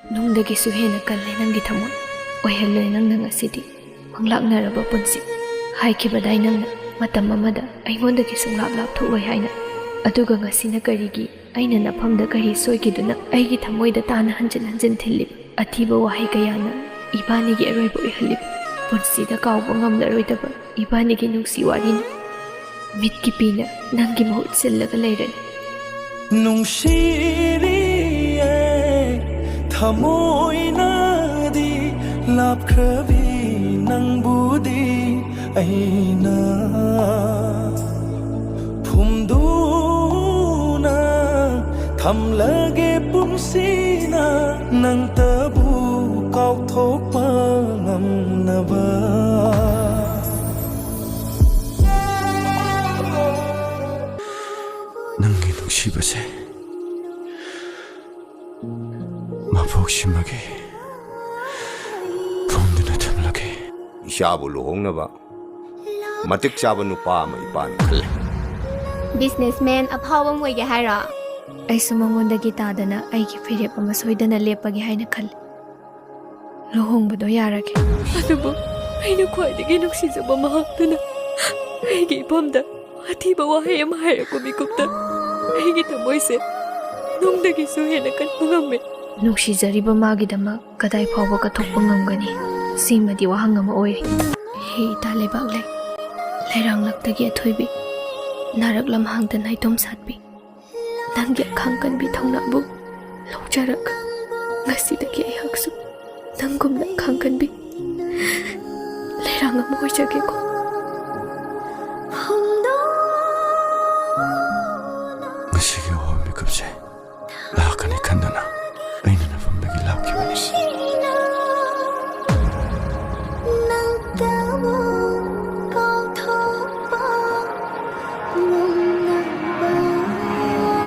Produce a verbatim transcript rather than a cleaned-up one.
ꯅꯨꯡꯗꯒꯤꯁꯨ ꯍꯦꯟꯅ ꯀꯜꯂꯦ ꯅꯪꯒꯤ ꯊꯃꯣꯏ꯫ ꯑꯣꯏꯍꯜꯂꯣꯏ ꯅꯪꯅ ꯉꯁꯤꯗꯤ ꯃꯪꯂꯥꯛꯅꯔꯕ ꯄꯨꯟꯁꯤ꯫ ꯍꯥꯏꯈꯤꯕꯗꯥꯏ ꯅꯪꯅ ꯃꯇꯝ ꯑꯃꯗ ꯑꯩꯉꯣꯟꯗꯒꯤ ꯁꯨꯡꯂꯥꯞ ꯂꯥꯞꯊꯣꯛꯂꯣꯏ ꯍꯥꯏꯅ꯫ ꯑꯗꯨꯒ ꯉꯁꯤꯅ ꯀꯔꯤꯒꯤ ꯑꯩꯅ ꯅꯐꯝꯗ ꯀꯔꯤ ꯁꯣꯏꯈꯤꯗꯨꯅ ꯑꯩꯒꯤ ꯊꯃꯣꯏꯗ ꯇꯥꯅ ꯍꯟꯖꯤꯟ ꯍꯟꯖꯤꯟ ꯊꯤꯜꯂꯤꯕ? ꯑꯊꯤꯕ ꯋꯥꯍꯩ ꯀꯌꯥꯅ ꯏꯕꯥꯅꯤꯒꯤ ꯑꯔꯣꯏꯕ ꯑꯣꯏꯍꯜꯂꯤꯕ꯫ ꯄꯨꯟꯁꯤꯗ ꯀꯥꯎꯕ ꯉꯝꯂꯔꯣꯏꯗꯕ ꯏꯕꯥꯅꯤꯒꯤ ꯅꯨꯡꯁꯤ ꯋꯥꯔꯤꯅ꯫ ꯃꯤꯠꯀꯤ ꯄꯤꯅ ꯅꯪꯒꯤ ꯃꯍꯨꯠ ꯁꯤꯜꯂꯒ ꯂꯩꯔꯅꯤ꯫ ꯅꯨꯡꯁꯤꯔꯤꯌꯦ ꯊꯃꯣꯏꯅꯗꯤ ꯂꯥꯞꯈ꯭ꯔꯕꯤ ꯅꯪꯕꯨꯗꯤ ꯑꯩꯅ ꯐꯨꯝꯗꯨꯅ ꯊꯝꯂꯒꯦ ꯄꯨꯟꯁꯤꯅ ꯅꯪꯇꯕꯨ ꯀꯥꯎꯊꯣꯛꯄ ꯉꯝꯅꯕ꯫ ꯅꯪꯒꯤ ꯅꯨꯡꯁꯤꯕꯁꯦ ꯃꯄꯣꯛꯁꯤꯃꯒꯤ ꯐꯨꯝꯗꯨꯅ ꯊꯝꯂꯒꯦ꯫ ꯏꯆꯥꯕꯨ ꯂꯨꯍꯣꯡꯅꯕ ꯃꯇꯤꯛ ꯆꯥꯕ ꯅꯨꯄꯥ ꯑꯃ ꯏꯄꯥꯅ ꯈꯜꯂꯦ꯫ ꯕꯤꯖꯤꯅꯦꯁꯃꯦꯟ ꯑꯐꯥꯎꯕ ꯑꯃ ꯑꯣꯏꯒꯦ ꯍꯥꯏꯔꯣ? ꯑꯩꯁꯨ ꯃꯉꯣꯟꯗꯒꯤ ꯇꯥꯗꯅ ꯑꯩꯒꯤ ꯐꯤꯔꯦꯞ ꯑꯃ ꯁꯣꯏꯗꯅ ꯂꯦꯞꯄꯒꯦ ꯍꯥꯏꯅ ꯈꯜꯂꯤ꯫ ꯂꯨꯍꯣꯡꯕꯗꯣ ꯌꯥꯔꯒꯦ꯫ ꯑꯗꯨꯕꯨ ꯑꯩꯅ ꯈ꯭ꯋꯥꯏꯗꯒꯤ ꯅꯨꯡꯁꯤꯖꯕ ꯃꯍꯥꯛꯇꯨꯅ ꯑꯩꯒꯤ ꯏꯐꯝꯗ ꯑꯊꯤꯕ ꯋꯥꯍꯩ ꯑꯃ ꯍꯥꯏꯔꯛꯄ ꯃꯤꯀꯨꯞꯇ ꯑꯩꯒꯤ ꯊꯃꯣꯏꯁꯦ ꯅꯨꯡꯗꯒꯤꯁꯨ ꯍꯦꯟꯅ ꯀꯟꯕ ꯉꯝꯃꯦ꯫ ꯅꯨꯡꯁꯤꯖꯔꯤꯕ ꯃꯥꯒꯤꯗꯃꯛ ꯀꯗꯥꯏ ꯐꯥꯎꯕ ꯀꯠꯊꯣꯛꯄ ꯉꯝꯒꯅꯤ? ꯁꯤꯃꯗꯤ ꯋꯥꯍꯪ ꯑꯃ ꯑꯣꯏꯔꯤ꯫ ꯍꯦ ꯏꯇꯥ ꯂꯩꯕꯥꯛꯂꯩ, ꯂꯩꯔꯥꯡꯂꯛꯇꯒꯤ ꯑꯊꯣꯏꯕꯤ, ꯅꯥꯔꯛ ꯂꯝꯍꯥꯡꯗ ꯅꯥꯏꯇꯣꯝ ꯁꯥꯠꯄꯤ, ꯅꯪꯒꯤ ꯑꯈꯥꯡ ꯀꯟꯕꯤ ꯊꯧꯅꯥꯕꯨ ꯂꯧꯖꯔꯒ ꯉꯁꯤꯗꯒꯤ ꯑꯩꯍꯥꯛꯁꯨ ꯅꯪꯒꯨꯝꯅ ꯑꯈꯥꯡ ꯀꯟꯕꯤ ꯂꯩꯔꯥꯡ ꯑꯃ ꯑꯣꯏꯖꯒꯦꯀꯣ꯫